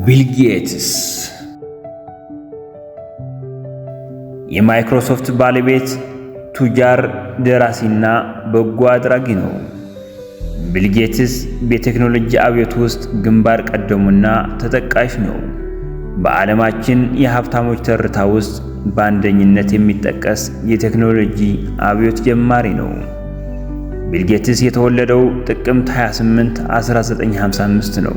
ቢል ጌትስ የማይክሮሶፍት ባለቤት፣ ቱጃር፣ ደራሲና በጎ አድራጊ ነው። ቢል ጌትስ በቴክኖሎጂ አብዮት ውስጥ ግንባር ቀደሙና ተጠቃሽ ነው። በዓለማችን የሀብታሞች ተርታ ውስጥ በአንደኝነት የሚጠቀስ የቴክኖሎጂ አብዮት ጀማሪ ነው። ቢል ጌትስ የተወለደው ጥቅምት 28 1955 ነው።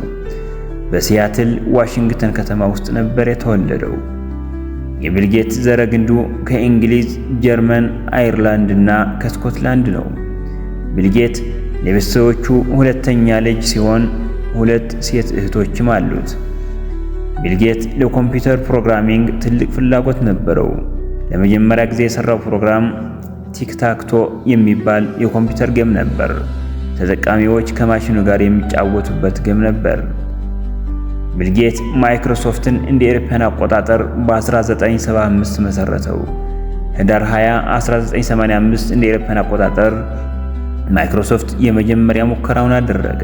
በሲያትል ዋሽንግተን ከተማ ውስጥ ነበር የተወለደው። የቢል ጌትስ ዘር ግንዱ ከእንግሊዝ፣ ጀርመን፣ አይርላንድ እና ከስኮትላንድ ነው። ቢል ጌት ለቤተሰቦቹ ሁለተኛ ልጅ ሲሆን ሁለት ሴት እህቶችም አሉት። ቢል ጌት ለኮምፒውተር programming ትልቅ ፍላጎት ነበረው። ለመጀመሪያ ጊዜ የሰራው ፕሮግራም Tic Tac Toe የሚባል የኮምፒውተር game ነበር። ተጠቃሚዎች ከማሽኑ ጋር የሚጫወቱበት game ነበር። ቢል ጌት ማይክሮሶፍትን እንደ አውሮፓውያን አቆጣጠር በ1975 መሰረተው። ህዳር 20 1985 እንደ አውሮፓውያን አቆጣጠር ማይክሮሶፍት የመጀመሪያ ሙከራውን አደረገ።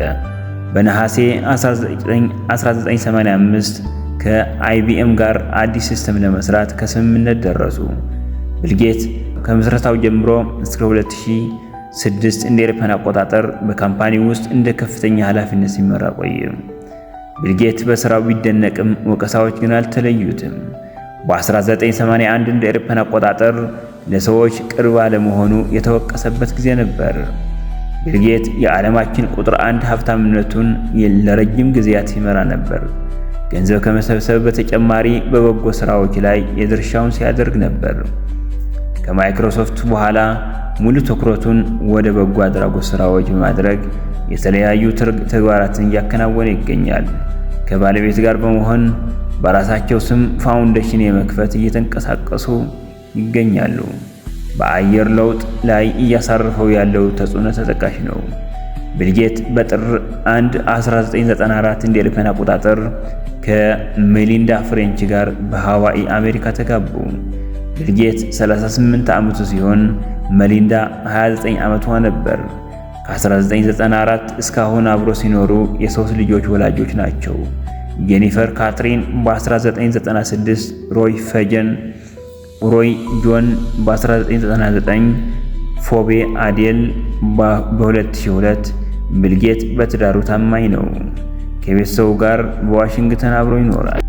በነሐሴ 1985 ከአይቢኤም ጋር አዲስ system ለመስራት ከስምምነት ደረሱ። ቢል ጌት ከምስረታው ጀምሮ እስከ 2006 እንደ አውሮፓውያን አቆጣጠር በ company ውስጥ እንደ ከፍተኛ ኃላፊነት ሲመራ ቆየ። ቢል ጌት በስራው ቢደነቅም ወቀሳዎች ግን አልተለዩትም። በ1981 እንደ አውሮፓውያን አቆጣጠር ለሰዎች ቅርብ አለመሆኑ የተወቀሰበት ጊዜ ነበር። ቢል ጌት የዓለማችን ቁጥር አንድ ሀብታምነቱን ለረጅም ጊዜያት ሲመራ ነበር። ገንዘብ ከመሰብሰብ በተጨማሪ በበጎ ስራዎች ላይ የድርሻውን ሲያደርግ ነበር። ከማይክሮሶፍት በኋላ ሙሉ ትኩረቱን ወደ በጎ አድራጎት ስራዎች በማድረግ የተለያዩ ተግባራትን እያከናወነ ይገኛል። ከባለቤት ጋር በመሆን በራሳቸው ስም foundation የመክፈት እየተንቀሳቀሱ ይገኛሉ። በአየር ለውጥ ላይ እያሳረፈው ያለው ተጽዕኖ ተጠቃሽ ነው። ቢል ጌት በጥር 1 1994 እንደ አውሮፓውያን አቆጣጠር ከሜሊንዳ ፍሬንች ጋር በሃዋይ አሜሪካ ተጋቡ። ቢል ጌት 38 ዓመቱ ሲሆን መሊንዳ 29 ዓመቷ ነበር። ከ1994 እስካሁን አብሮ ሲኖሩ የሶስት ልጆች ወላጆች ናቸው። ጄኒፈር ካትሪን በ1996፣ ሮይ ፈጀን ሮይ ጆን በ1999፣ ፎቤ አዴል በ2002። ቢል ጌት በትዳሩ ታማኝ ነው። ከቤተሰቡ ጋር በዋሽንግተን አብሮ ይኖራል።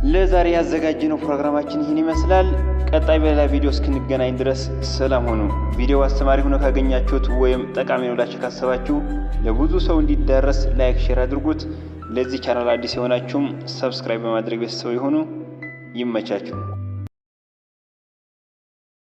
ለዛሬ ያዘጋጀነው ፕሮግራማችን ይህን ይመስላል። ቀጣይ በሌላ ቪዲዮ እስክንገናኝ ድረስ ሰላም ሁኑ። ቪዲዮው አስተማሪ ሆኖ ካገኛችሁት ወይም ጠቃሚ ነው ብላችሁ ካሰባችሁ ለብዙ ሰው እንዲዳረስ like፣ share አድርጉት። ለዚህ ቻናል አዲስ የሆናችሁም subscribe በማድረግ ቤተሰብ ይሁኑ። ይመቻችሁ።